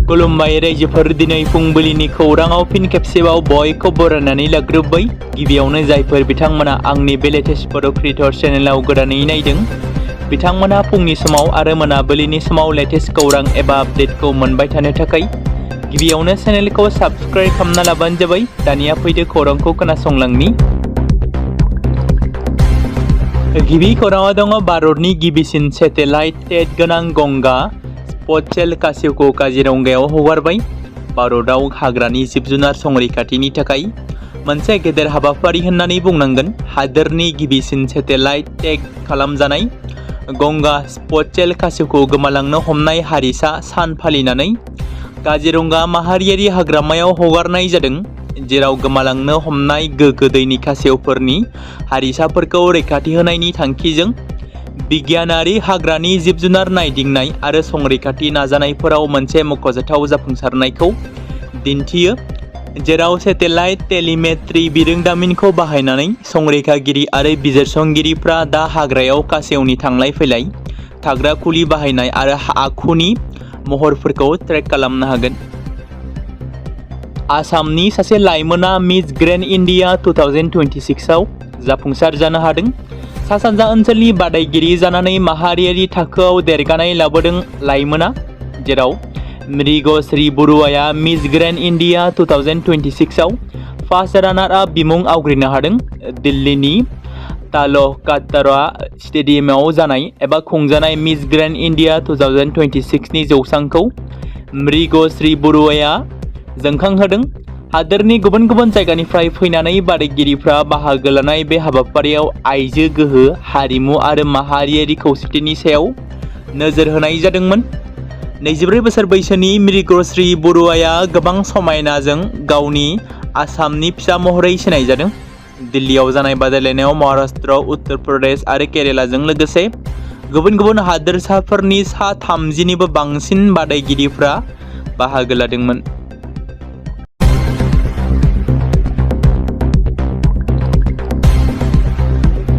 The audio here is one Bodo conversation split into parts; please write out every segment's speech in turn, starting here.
खुलुमबाय रायजोफोर दिनै फुंबिलिनि खौराङाव फिन खेबसेबाव बयखौ बरायनानै लाग्रोबाय। गिबियावनो जायफोर बिथांमोना आंनि बे लेटेस्ट बड' क्रिएटर चेनेलाव गोदानै नायदों बिथांमोना फुंनि समाव आरो मोनाबिलिनि समाव लेटेस्ट खौरां एबा आपडेटखौ मोनबाय थानो थाखाय गिबियावनो चेनेलखौ साबस्क्राइब खालामना लाबानो जाबाय। दानिया फैदो खौरांखौ खोनासंलांनि। गिबि खौराङाव दङ भारतनि गिबिसिन सेटेलाइट टेट गोनां गंगा स्पटसेल खासेवखौ काजिरंगायाव हगारबाय। भारतआव हाग्रानि जिब-जुनार संरैखाथिनि थाखाय मोनसे गेदेर हाबाफारि होननानै बुंनांगोन। हादोरनि गिबिसिन सेटेलाइट टेग खालामजानाय गंगा स्पटसेल खासेवखौ गोमालांनो हमनाय हारिसा सान फालिनानै काजिरंगा माहारियारि हाग्रामायाव हगारनाय जादों, जेराव गोमालांनो हमनाय गोगो दैनि खासेवफोरनि हारिसाफोरखौ रैखाथि होनायनि थांखिजों बिगियानारि हाग्रानि जिब-जुनार नायदिंनाय आरो संरैखाथि नाजानायफोराव मोनसे मख'जाथाव जाफुंसारनायखौ दिन्थियो, जेराव सेटेलाइट टेलिमेट्रि बिरोंदामिनखौ बाहायनानै संरैखागिरि आरो बिजिरसंगिरिफ्रा दा हाग्रायाव खासेवनि थांलाय फैलाय, थाग्रा खुलि बाहायनाय आरो आखुनि महरफोरखौ ट्रेक खालामनो हागोन। आसामनि सासे लाइमोना मिस ग्रेन्ड इन्डिया 2026 आव जाफुंसार जानो हादों। सा-सानजा ओनसोलनि बादायगिरि जानानै माहारियारि थाखोआव देरगानाय लाबोदों लाइमोना, जेराव मृगश्री बरुवाया मिस ग्रेन्ड इन्डिया 2026 आव फार्स्ट रानार आप बिमुं आवग्रिनो हादों। दिल्लीनि तालकाटरा स्टेडियामाव जानाय एबा खुंजानाय मिस ग्रेन्ड इन्डिया 2026 नि जौसांखौ मृगश्री बरुवाया जोंखांहोदों। हादोरनि गुबुन गुबुन जायगानिफ्राय फैनानै बादायगिरिफ्रा बाहागो लानाय बे हाबाफारियाव आइजो गोहो, हारिमु आरो माहारियारि खौसेथिनि सायाव नोजोर होनाय जादोंमोन। 24 बोसोर बैसोनि मृगश्री बरुवाया गोबां समायनाजों गावनि आसामनि फिसा महरै सिनायजादों। दिल्लीयाव जानाय बादायलायनायाव महाराष्ट्र, उत्तर प्रदेश आरो केरेलाजों लोगोसे गुबुन गुबुन हादोरसाफोरनि सा 30निबो बांसिन बादायगिरिफ्रा बाहागो लादोंमोन।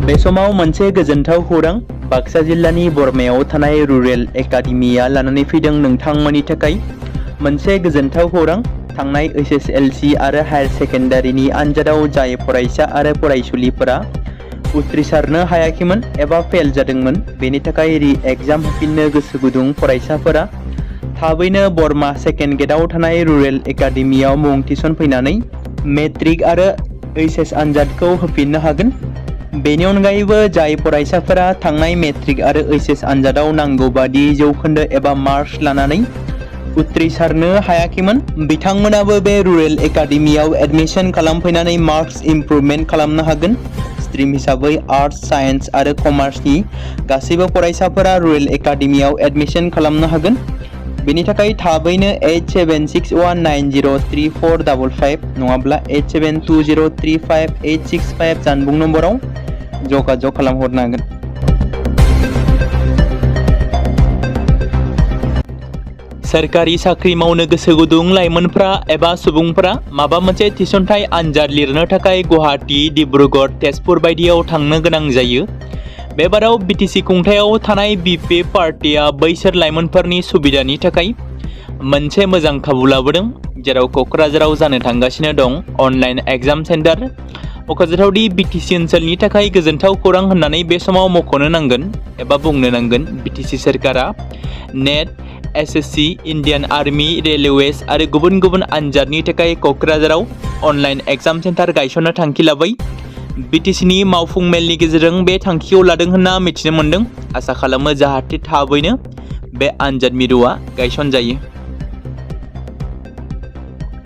बे समाव मोनसे गोजोनथाव खौरां बाक्सा जिल्लानि बरमायाव थानाय रुरेल एकाडेमिया लानानै फैदों नोंथांमोननि थाखाय मोनसे गोजोनथाव खौरां। थांनाय एसएसएलसी आरो हायार सेकेन्डारिनि आनजादाव जाय फरायसा आरो फरायसुलिफोरा उथ्रिसारनो हायाखैमोन एबा फेल जादोंमोन, बेनि थाखाय रि एग्जाम होफिननो गोसो गुदुं फरायसाफोरा थाबैनो बरमा सेकेन्ड गेटआव थानाय रुरेल एकाडेमियाव मुं थिसनफैनानै मेट्रिक आरो एचएस आनजादखौ होफिननो हागोन। बेनि अनगायैबो जाय फरायसाफोरा थांनाय मेट्रिक आरो एचएस आनजादाव नांगौ बादि जौखोन्दो एबा मार्क्स लानानै उथ्रिसारनो हायाखैमोन, बिथांमोनाबो बे रुरेल एकाडेमियाव एडमिशन खालामफैनानै मार्क्स इमप्रुभमेन्ट खालामनो हागोन। स्ट्रिम हिसाबै आर्ट्स, साइन्स आरो कमार्सनि गासैबो फरायसाफोरा रुरेल एकाडेमियाव एडमिशन खालामनो हागोन। बेनि थाखाय थाबैनो 8761903455 नङाब्ला 87203585 जानबुं नम्बराव जगाजग खालामहरनो हागोन। सोरखारि साख्रि मावनो गोसो गुदुं लाइमोनफ्रा एबा सुबुंफ्रा माबा मोनसे थिसनथाइ आनजाद लिरनो थाखाय गुवाहाटी, डिब्रुगड़, तेजपुर बायदियाव थांनो गोनां जायो। बेबाराव बिटिसि खुंथायाव थानाय बिपि पार्टिया बैसोर लाइमोनफोरनि सुबिदानि थाखाय मोनसे मोजां खाबु लाबोदों, जेराव क'क्राझाराव जानो थांगासिनो दं अनलाइन एग्जाम सेन्टार। मख'जाथावदि बिटिसि ओनसोलनि थाखाय गोजोनथाव खौरां होननानै बे समाव मख'नो नांगोन एबा बुंनो नांगोन। बिटिसि सोरखारा net, SSC, Indian army, railways आरो गुबुन गुबुन आनजादनि थाखाय क'क्राझाराव अनलाइन एग्जाम सेन्टार गायसननो थांखि लाबाय। बिटिसिनि मावफुं मेलनि गेजेरजों बे थांखिखौ लादों होनना मिथिनो मोन्दों। आसा खालामो जाहाथे थाबैनो बे आनजाद मिरुआ गायसनजायो।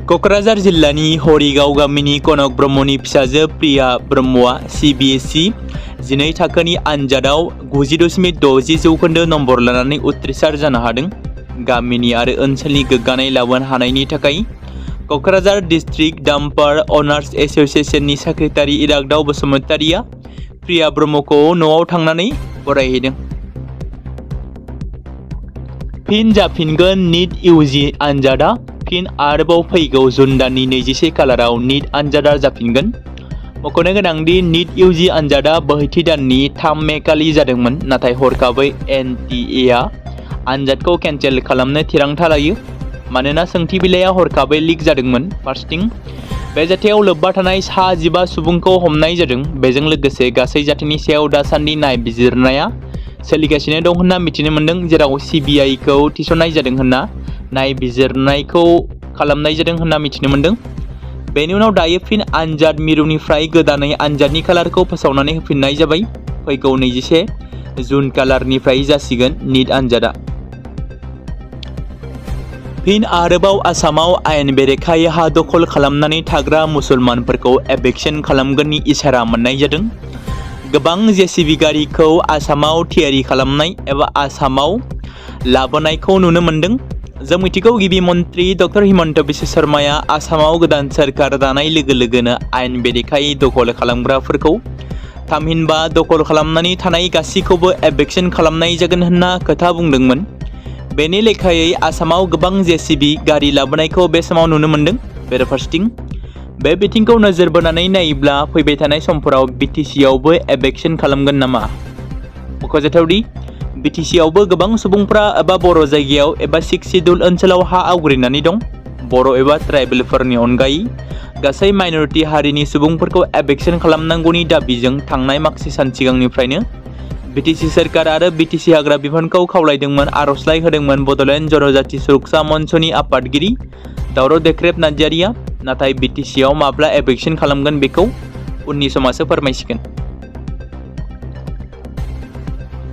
क'क्राझार जिल्लानि हरिगाव गामिनि कनक ब्रह्मनि फिसाजो प्रिया ब्रह्मआ सिबिएसइ 12 थाखोनि आनजादाव 90.60 जौखोन्दो नम्बर लानानै उथ्रिसार जानो हादों। गामिनि आरो ओनसोलनि गोग्गानाय लाबोनो हानायनि थाखाय क'क्राझार डिस्ट्रिक्ट डाम्पार अनार्स एस'सिएशननि सेक्रेटारि इराग्दाव बसुमतारिया प्रिया ब्रह्मखौ न'आव थांनानै बरायहैदों। फिन जाफिनगोन नीट इउजि आनजादा। फिन आरोबाव फैगौ जुन दाननि 21 खालाराव नीट आनजादा जाफिनगोन। मख'नो गोनांदि नीट इउजि आनजादा बोहैथि दाननि 3 मे खालि जादोंमोन, नाथाय हरखाबै एनटिएआ आनजादखौ केन्सेल खालामनो थिरांथा लायो। मानोना सोंथि बिलाइया हरखाबै लिक जादोंमोन। फार्स्टिं बे जाथायाव लोब्बा थानाय सा 15 सुबुंखौ हमनाय जादों। बेजों लोगोसे गासै जाथायनि सायाव दासान्दि नायबिजिरनाया सोलिगासिनो दं होनना मिथिनो मोन्दों, जेराव CBI खौ थिसननाय जादों होनना नायबिजिरनायखौ खालामनाय जादों होनना मिथिनो मोन्दों। बेनि उनाव दायो फिन आनजाद मिरुनिफ्राय गोदानै आनजादनि कालारखौ फोसावनानै होफिननाय जाबाय। फैगौ 21 जुन कालारनिफ्राय जासिगोन निट आनजादा। फिन आरोबाव आसामाव आयेन बेरेखायै हा दखल खालामनानै थाग्रा मुसलमानफोरखौ एभिक्शन खालामगोननि इसारा मोननाय जादों। गोबां JCB गारिखौ आसामाव थियारि खालामनाय एबा आसामाव लाबोनायखौ नुनो मोन्दों। जों मिथिगौ गिबि मन्त्रि डक्टर हिमन्त बिश्व शर्माया आसामाव गोदान सोरखार दानाय लोगो लोगोनो आयेन बेरेखायै दखल खालामग्राफोरखौ थामहिनबा दखल खालामनानै थानाय गासैखौबो एभिक्शन खालामनाय जागोन होनना खोथा बुंदोंमोन। बेनि लेखायै आसामाव गोबां JCB गारि लाबोनायखौ बे समाव नुनो मोन्दों। बेराफारसेथिं बे बिथिंखौ नोजोर बोनानै नायोब्ला फैबाय थानाय समफोराव BTC आवबो एभिक्शन खालामगोन नामा? मख'जाथावदि BTC आवबो गोबां सुबुंफ्रा एबा बर' जायगायाव एबा 6 शिड्युल ओनसोलाव हा आवग्रिनानै दं। बर' एबा ट्राइबेलफोरनि अनगायै गासै माइनरिटि हारिनि सुबुंफोरखौ एभिक्शन खालामनांगौनि दाबिजों थांनाय माखासे सान सिगांनिफ्रायनो BTC सोरखार आरो BTC हाग्रा बिफानखौ खावलायदोंमोन, आर'जलाइ होदोंमोन बड'लेण्ड जनजाति सुरक्षा मन्चनि आफादगिरि दावराव देख्रेब नार्जारिया। नाथाय BTC आव माब्ला एभिक्शन खालामगोन बेखौ उननि समासो फोरमायसिगोन।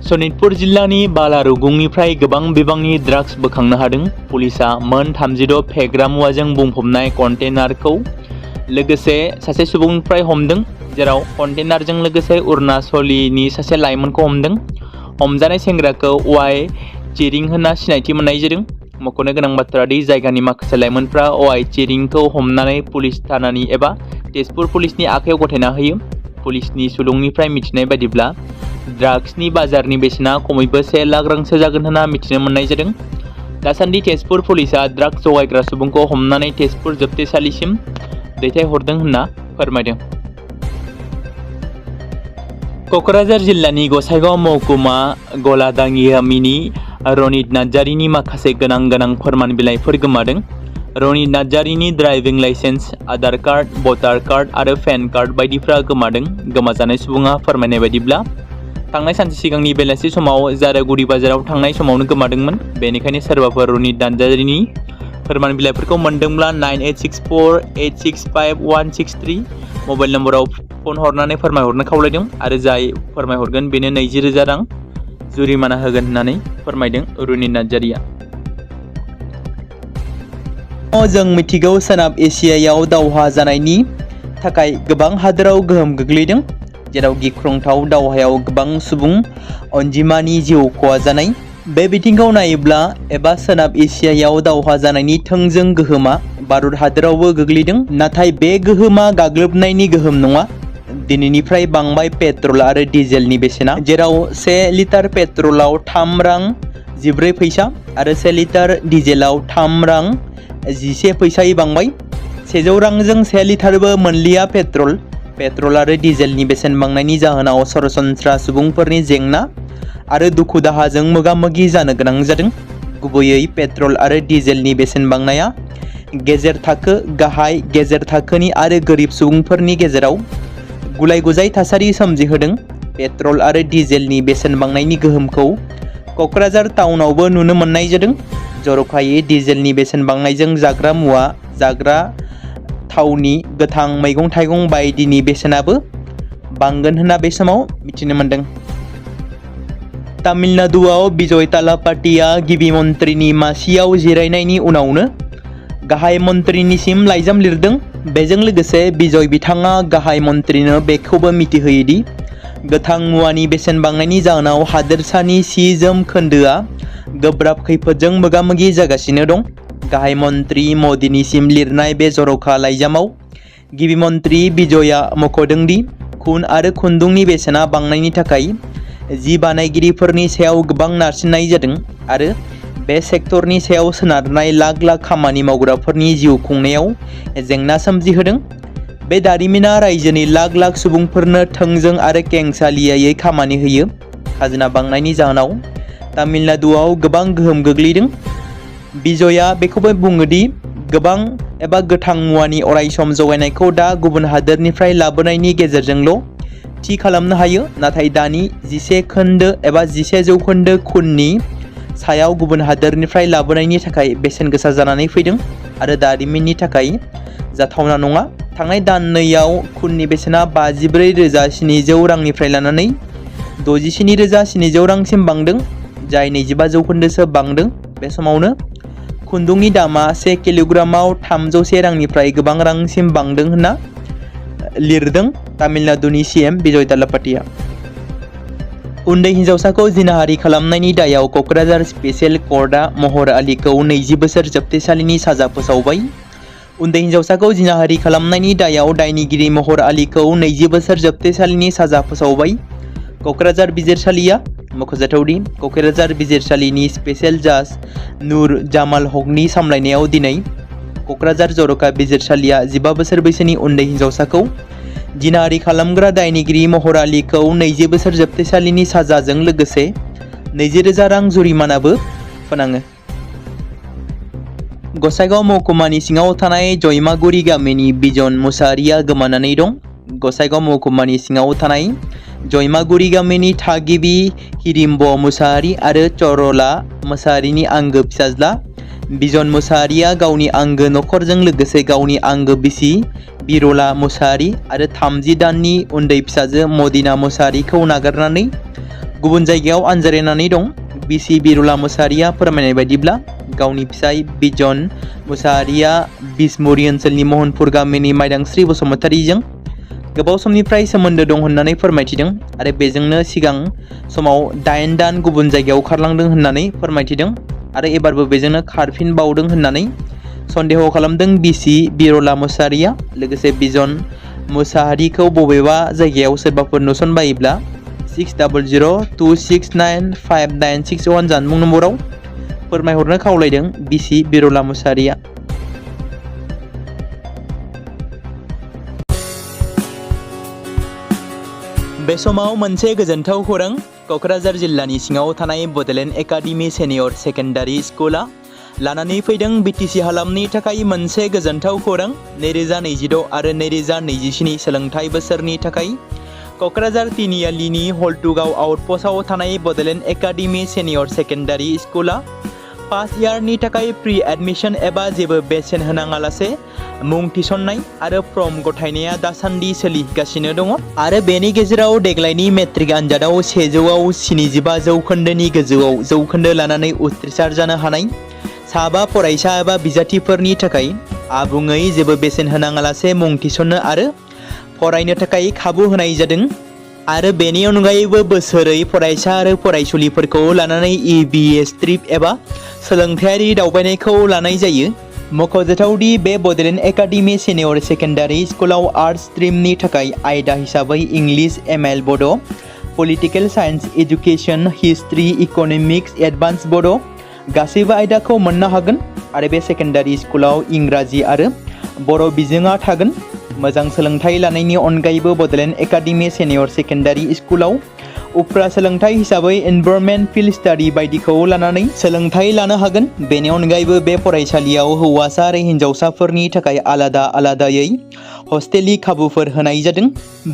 सनितपुर जिल्लानि बालारुगुंनिफ्राय गोबां बिबांनि ड्राग्स बोखांनो हादों। पुलिसा मोन 36 फेग्रा मुवाजों बुंफबनाय कन्टेनारखौ लोगोसे सासे सुबुंनिफ्राय हमदों, जेराव कन्टेनारजों लोगोसे अरुणाचलीनि सासे लाइमोनखौ हमदों। हमजानाय सेंग्राखौ वाइ चिरिं होनना सिनायथि मोननाय जादों। मख'नो गोनां बाथ्रा दि जायगानि माखासे लाइमोनफ्रा वाइ चिरिंखौ हमनानै पुलिस थानानि एबा तेजपुर पुलिसनि आखायाव गथायना होयो। पुलिसनि सुलुंनिफ्राय मिथिनाय बायदिब्ला ड्राग्सनि बाजारनि बेसेना खमैबो 1 लाख रांसो जागोन होनना मिथिनो मोननाय जादों। दासान्दि तेजपुर पुलिसा ड्राग्स जगायग्रा सुबुंखौ हमनानै तेजपुर जोबथेसालिसिम दैथायहरदों होनना फोरमायदों। क'क्राझार जिल्लानि गसाइगाव महकुमा गलादाङि गामिनि रनित नार्जारिनि माखासे गोनां फोरमान बिलाइफोर गोमादों। Ranit नार्जारिनि driving licence, Aadhaar card, भटार कार्ड आरो पेन कार्ड बायदिफ्रा गोमादों। गोमाजानाय सुबुङा फोरमायनाय बायदिब्ला थांनाय सानसे सिगांनि बेलासि समाव जारागुरि बाजाराव थांनाय समावनो गोमादोंमोन। बेनिखायनो सोरबाफोर रनित नार्जारिनि फोरमान बिलाइफोरखौ मोनदोंब्ला 9864865163 मबाइल नम्बराव फन हरनानै फोरमायहरनो खावलायदों आरो जाय फोरमायहरगोन बेनो 20,000 रां जुरिमाना होगोन होननानै फोरमायदों रनित नार्जारिया। जों मिथिगौ सोनाब एसियायाव दावहा जानायनि थाखाय गोबां हादोराव गोहोम गोग्लैदों, जेराव गिख्रंथाव दावहायाव गोबां सुबुं अनजिमानि जिउ खहा जानाय। बे बिथिंखौ नायोब्ला एबा सोनाब एसियायाव दावहा जानायनि थोंजों गोहोमा भारत हादोरावबो गोग्लैदों, नाथाय बे गोहोमा गाग्लोबनायनि गोहोम नङा। दिनैनिफ्राय बांबाय पेट्रल आरो डिजेलनि बेसेना, जेराव 1 लिटार पेट्रलाव 3 रां 14 फैसा आरो 1 लिटार डिजेलाव 3 रां 11 फैसायै बांबाय। 100 रांजों 1 लिटारबो मोनलिया पेट्रल आरो डिजेलनि बेसेन बांनायनि जाहोनाव सरासनस्रा सुबुंफोरनि जेंना आरो दुखु दाहाजों मोगा-मोगि जानो गोनां जादों। गुबैयै पेट्रल आरो डिजेलनि बेसेन बांनाया गेजेर थाखो, गाहाय, गेजेर थाखोनि आरो गोरिब सुबुंफोरनि गेजेराव गुलाय-गुजाय थासारि सोमजिहोदों। पेट्रल आरो डिजेलनि बेसेन बांनायनि गोहोमखौ क'क्राझार टाउनावबो नुनो मोननाय जादों। जर'खायै डिजेलनि बेसेन बांनायजों जाग्रा मुवा, जाग्रा थावनि, गोथां मैगं-थाइगं बायदिनि बेसेनाबो बांगोन होनना बे समाव मिथिनो मोनदों। तामिलनाडुआव बिजय थालापाटिया गिबि मन्त्रिनि मासियाव जिरायनायनि उनावनो गाहाय मन्त्रिनिसिम लाइजाम लिरदों। बेजों लोगोसे बिजय बिथाङा गाहाय मन्त्रिनो बेखौबो मिथिहोयोदि गोथां मुवानि बेसेन बांनायनि जाहोनाव हादोरसानि सि-जोम खोन्दोआ गोब्राब खैफोदजों मोगा-मोगि जागासिनो दं। गाहाय मन्त्रि मदिनिसिम लिरनाय बे जर'खा लाइजामाव गिबि मन्त्रि बिजयआ मख'दों दि खुन आरो खुन्दुंनि बेसेना बांनायनि थाखाय जि बानायगिरिफोरनि सायाव गोबां नारसिननाय जादों आरो बे सेक्टरनि सायाव सोनारनाय लाख लाख खामानि मावग्राफोरनि जिउ खुंनायाव जेंना सोमजिहोदों। बे दारिमिना रायजोनि लाख लाख सुबुंफोरनो थोंजों आरो खेंसालियायै खामानि होयो। खाजोना बांनायनि जाहोनाव तामिलनाडुआव गोबां गोहोम गोग्लैदों। बिजयआ बेखौबो बुङो दि गोबां एबा गोथां मुवानि अरायसम जगायनायखौ दा गुबुन हादोरनिफ्राय लाबोनायनि गेजेरजोंल' थि खालामनो हायो, नाथाय दानि 11% एबा 11% खुननि सायाव गुबुन हादोरनिफ्राय लाबोनायनि थाखाय बेसेन गोसा जानानै फैदों आरो दारिमिननि थाखाय जाथावना नङा। थांनाय दाननैयाव खुननि बेसेना 54,700 रांनिफ्राय लानानै 67,700 रांसिम बांदों, जाय 25% बांदों। बे समावनो खुन्दुंनि दामा 1 किल'ग्रामाव 301 रांनिफ्राय गोबां रांसिम बांदों होनना लिरदों तामिलनाडुनि सीएम बिजय थालापातीआ। उन्दै हिन्जावसाखौ जिनाहारि खालामनायनि दायाव क'क्राझार स्पेशेल कर्टआ महर आलीखौ 20 बोसोर जोबथेसालिनि साजा फोसावबाय। उन्दै हिन्जावसाखौ जिनाहारि खालामनायनि दायाव दायनिगिरि महर आलीखौ 20 बोसोर जोबथेसालिनि साजा फोसावबाय। क'क्राझार बिजिरसालिया मख'जाथावदि क'क्राझार बिजिरसालिनि स्पेशेल जाज नुर जामाल हकनि सामलायनायाव दिनै क'क्राझार जर'खा बिजिरसालिया 15 बोसोर बैसोनि उन्दै हिन्जावसाखौ जिनाहारि खालामग्रा दायनिगिरि महर आलीखौ 20 बोसोर जोबथेसालिनि साजाजों लोगोसे 20,000 रां जुरिमानाबो फोनाङो। गसाइगाव महकुमानि सिङाव थानाय जयमागुरि गामिनि बिजन मुसाहारिया गोमानानै दं। गसाइगाव महकुमानि सिङाव थानाय जयमागुरि गामिनि थागिबि हिरिम्ब मुसाहारि आरो चरला मुसाहारिनि आंगो फिसाज्ला बिजन मुसाहारिया गावनि आंगो नखरजों लोगोसे गावनि आंगो बिसि बिरला मुसाहारि आरो 30 दाननि उन्दै फिसाजो मदिना मुसाहारिखौ नागारनानै गुबुन जायगायाव आनज्रायनानै दं। बिसि बिरला मुसाहारिया फोरमायनाय बायदिब्ला गावनि फिसाय बिजन मुसाहारिया बिसमुरि ओनसोलनि महनपुर गामिनि माइदांस्रि बसुमतारीजों गोबाव समनिफ्राय सोमोन्दो दं होननानै फोरमायथिदों आरो बेजोंनो सिगां समाव 8 दान गुबुन जायगायाव खारलांदों होननानै फोरमायथिदों आरो एबारबो बेजोंनो खारफिनबावदों होननानै सन्देह खालामदों बिसि बिरला मुसाहारिया। लोगोसे बिजन मुसाहारिखौ बबेबा जायगायाव सोरबाफोर नुसनबायोब्ला 600026959661 जानबुं नम्बराव फोरमायहरनो खावलायदों बिसि बिरला मुसाहारिया। बे समाव मोनसे गोजोनथाव खौरां। क'क्राझार जिल्लानि सिङाव थानाय बड'लेण्ड एकाडेमि सेनियर सेकेन्डारि स्कुला लानानै फैदों बिटिसि हालामनि थाखाय मोनसे गोजोनथाव खौरां। 2026 आरो 2027 सोलोंथाइ बोसोरनि थाखाय क'क्राझार तिनिआलिनि हल्टुगाव आउटपस्टआव थानाय बड'लेण्ड एकाडेमि सेनियर सेकेन्डारि स्कुला फार्स्ट इयारनि थाखाय प्रि एडमिशन एबा जेबो बेसेन होनाङालासे मुं थिसननाय आरो फर्म गथायनाया दासान्दि सोलिगासिनो दङ आरो बेनि गेजेराव देग्लायनि मेट्रिक आनजादाव 100आव 75 जौखोन्दोनि गोजौआव जौखोन्दो लानानै उथ्रिसार जानो हानाय साबा फरायसा एबा बिजाथिफोरनि थाखाय आबुङै जेबो बेसेन होनाङालासे मुं थिसननो आरो फरायनो थाखाय खाबु होनाय जादों आरो बेनि अनगायैबो बोसोरै फरायसा आरो फरायसुलिफोरखौ लानानै EBS ट्रिप एबा सोलोंथायारि दावबायनायखौ लानाय जायो। मख'जाथावदि बे बड'लेण्ड एकाडेमि सेनियर सेकेन्डारि स्कुलाव आर्ट्स स्ट्रिमनि थाखाय आयदा हिसाबै इंलिश ML बड', political science, education, history, economics, advance बड' गासैबो आयदाखौ मोननो हागोन आरो बे सेकेन्डारि स्कुलाव इंराजि आरो बर' बिजोङा थागोन। मोजां सोलोंथाइ लानायनि अनगायैबो बड'लेण्ड एकाडेमि सेनियर सेकेन्डारि स्कुलाव उफ्रा सोलोंथाइ हिसाबै एनभायरनमेन्ट फिल्ड स्टाडि बायदिखौ लानानै सोलोंथाइ लानो हागोन। बेनि अनगायैबो बे फरायसालियाव हौवासा आरो हिन्जावसाफोरनि थाखाय आलादा आलादायै हस्टेलनि खाबुफोर होनाय जादों।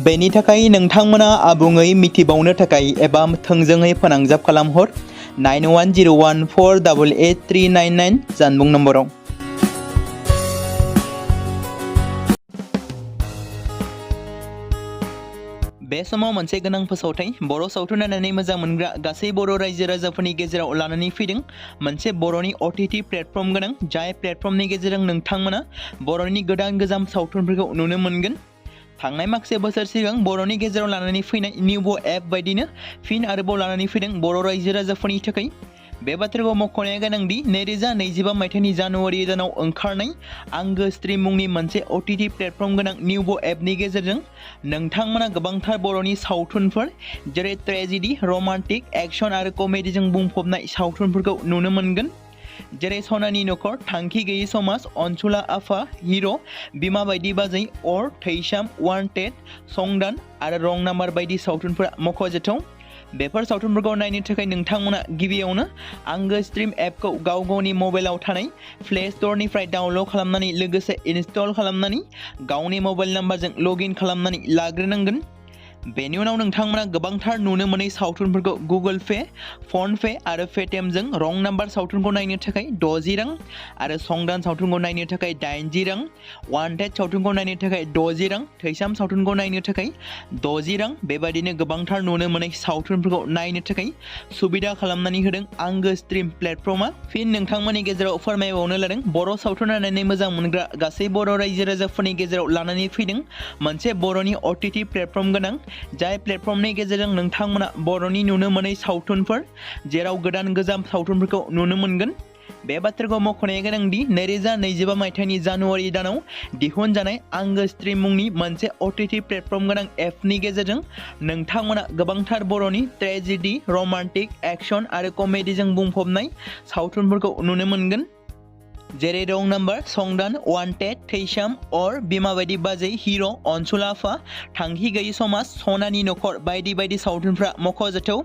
बेनि थाखाय नोंथांमोना आबुङै मिथिबावनो थाखाय एबा थोंजोङै फोनांजाब खालामहर 9101488399 जानबुं नम्बराव। बे समाव मोनसे गोनां फोसावथाय बर' सावथुन नायनानै मोजां मोनग्रा गासै बर' रायजो राजाफोरनि गेजेराव लानानै फैदों मोनसे बर'नि OTT प्लेटफर्म गोनां, जाय प्लेटफर्मनि गेजेरजों नोंथांमोना बर'नि गोदान गोजाम सावथुनफोरखौ नुनो मोनगोन। थांनाय माखासे बोसोर सिगां बर'नि गेजेराव लानानै फैनाय निउबो एप बायदिनो फिन आरोबाव लानानै फैदों बर' रायजो राजाफोरनि थाखाय। बे बाथ्राखौ मख'नाया गोनांदि 2025 मायथाइनि जानुवारि दानाव ओंखारनाय आंगो स्ट्रिम मुंनि मोनसे OTT प्लेटफर्म गोनां निउबो एपनि गेजेरजों नोंथांमोना गोबांथार बर'नि सावथुनफोर जेरै ट्रेजेडि, रमान्टिक, एक्शन आरो कमेडिजों बुंफबनाय सावथुनफोरखौ नुनो मोनगोन। जेरै सनानि नखर, थांखि गैयै समाज, अनसुला आफा, हिर', बिमा बायदि बाजै, अर, थैसाम, वान्टेड, संदान आरो रं नाम्बार बायदि सावथुनफोरा मख'जाथाव। बेफोर सावथुनफोरखौ नायनो थाखाय नोंथांमोना गिबियावनो आंगो स्ट्रिम एपखौ गाव गावनि मबाइलाव थानाय प्ले स्ट'रनिफ्राय डाउनल'ड खालामनानै लोगोसे इनस्टल खालामनानै गावनि मबाइल नाम्बारजों लगइन खालामनानै लाग्रोनांगोन। बेनि उनाव नोंथांमोना गोबांथार नुनो मोनै सावथुनफोरखौ गुगोल पे, फन पे आरो पेटिएमजों रं नाम्बार सावथुनखौ नायनो थाखाय 60 रां आरो संदान सावथुनखौ नायनो थाखाय 80 रां, वान्टेड सावथुनखौ नायनो थाखाय 60 रां, थैसाम सावथुनखौ नायनो थाखाय 60 रां बेबायदिनो गोबांथार नुनो मोनै सावथुनफोरखौ नायनो थाखाय सुबिदा खालामनानै होदों आंगो स्ट्रिम प्लेटफर्मा। फिन नोंथांमोननि गेजेराव फोरमायबावनो लादों बर' सावथुन नायनानै मोजां मोनग्रा गासै बर' रायजो राजाफोरनि गेजेराव लानानै फैदों मोनसे बर'नि OTT प्लेटफर्म गोनां जाय प्लेटफर्मनि गेजेरजों नोंथांमोना बर'नि नुनो मोनै सावथुनफोर जेराव गोदान गोजाम सावथुनफोरखौ नुनो मोनगोन। बे बाथ्राखौ मख'नाया गोनांदि 2025 मायथाइनि जानुवारि दानाव दिहुनजानाय आंगो स्ट्रिम मुंनि मोनसे OTT प्लेटफर्म गोनां एपनि गेजेरजों नोंथांमोना गोबांथार बर'नि ट्रेजेडि, रमान्टिक, एक्शन आरो कमेडिजों बुंफबनाय सावथुनफोरखौ नुनो मोनगोन। जेरै रं नाम्बार, संदान, वान्टेड, थैसाम, अर, बिमा बायदि बाजै, हिर', अनसुलाफा, थांखि गैयि समाज, सनानि नखर बायदि बायदि सावथुनफ्रा मख'जाथाव।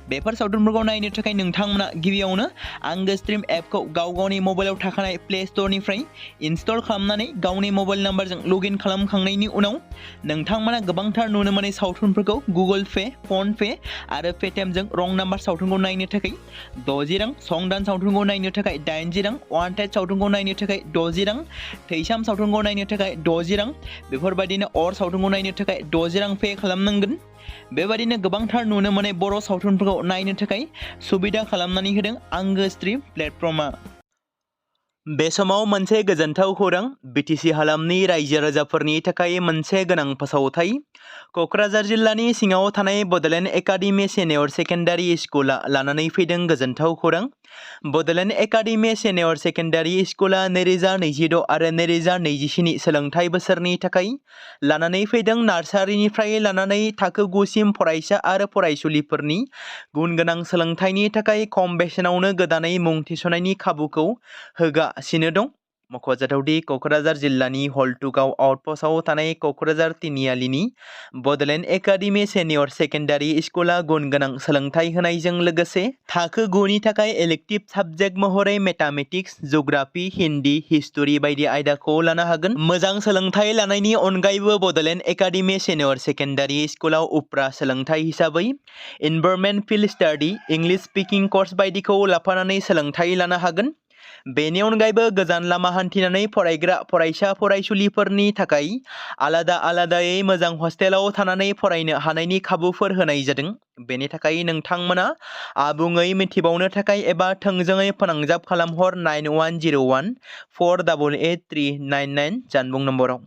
बेफोर सावथुनफोरखौ नायनो थाखाय नोंथांमोना गिबियावनो आंगो स्ट्रिम एपखौ गाव गावनि मबाइलाव थाखानाय प्ले स्ट'रनिफ्राय इनस्टल खालामनानै गावनि मबाइल नाम्बारजों लगइन खालामखांनायनि उनाव नोंथांमोना गोबांथार नुनो मोनै सावथुनफोरखौ गुगोल पे, फन पे आरो पेटिएमजों रं नाम्बार सावथुनखौ नायनो थाखाय 60 रां, संदान सावथुनखौ नायनो थाखाय 80 रां, वान्टेड सावथुनखौ नायनो थाखाय 60 रां, थैसाम सावथुनखौ नायनो थाखाय 60 रां बेफोरबायदिनो अर सावथुनखौ नायनो थाखाय 60 रां पे खालामनांगोन। बेबायदिनो गोबांथार नुनो मोनै बर' सावथुनफोरखौ नायनो थाखाय सुबिदा खालामनानै होदों आंगो स्ट्रिम प्लेटफर्मा। बे समाव मोनसे गोजोनथाव खौरां BTC हालामनि रायजो राजाफोरनि थाखाय मोनसे गोनां फोसावथाय। क'क्राझार जिल्लानि सिङाव थानाय बड'लेण्ड एकाडेमि सिनियर सेकेन्डारि स्कुला लानानै फैदों गोजोनथाव खौरां। बड'लेण्ड एकाडेमि सिनियर सेकेन्डारि स्कुला 2026 आरो 2027 सोलोंथाइ बोसोरनि थाखाय लानानै फैदों नार्सारिनिफ्राय लानानै थाखो 9 सिम फरायसा आरो फरायसुलिफोरनि गुन गोनां सोलोंथाइनि थाखाय खम बेसेनावनो गोदानै मुं थिसननायनि खाबुखौ होगासिनो दं। मख'जाथावदि क'क्राझार जिल्लानि हल्टुगाव आउटपस्टआव थानाय क'क्राझार तिनिआलिनि बड'लेण्ड एकाडेमि सिनियर सेकेन्डारि स्कुला गुन गोनां सोलोंथाइ होनायजों लोगोसे थाखो 9 नि थाखाय इलेक्टिभ साबजेक्ट महरै मेथामेटिक्स, जिअ'ग्राफि, हिन्दी, हिस्टरि बायदि आयदाखौ लानो हागोन। मोजां सोलोंथाइ लानायनि अनगायैबो बड'लेण्ड एकाडेमि सिनियर सेकेन्डारि स्कुलाव उफ्रा सोलोंथाइ हिसाबै environment field study, English speaking course बायदिखौ लाफानानै सोलोंथाइ लानो हागोन। बेनि अनगायैबो गोजान लामा हान्थिनानै फरायग्रा फरायसा फरायसुलिफोरनि थाखाय आलादा आलादायै मोजां हस्टेलाव थानानै फरायनो हानायनि खाबुफोर होनाय जादों। बेनि थाखाय नोंथांमोना आबुङै मिथिबावनो थाखाय एबा थोंजोङै फोनांजाब खालामहर 9101 488 399 जानबुं नम्बराव।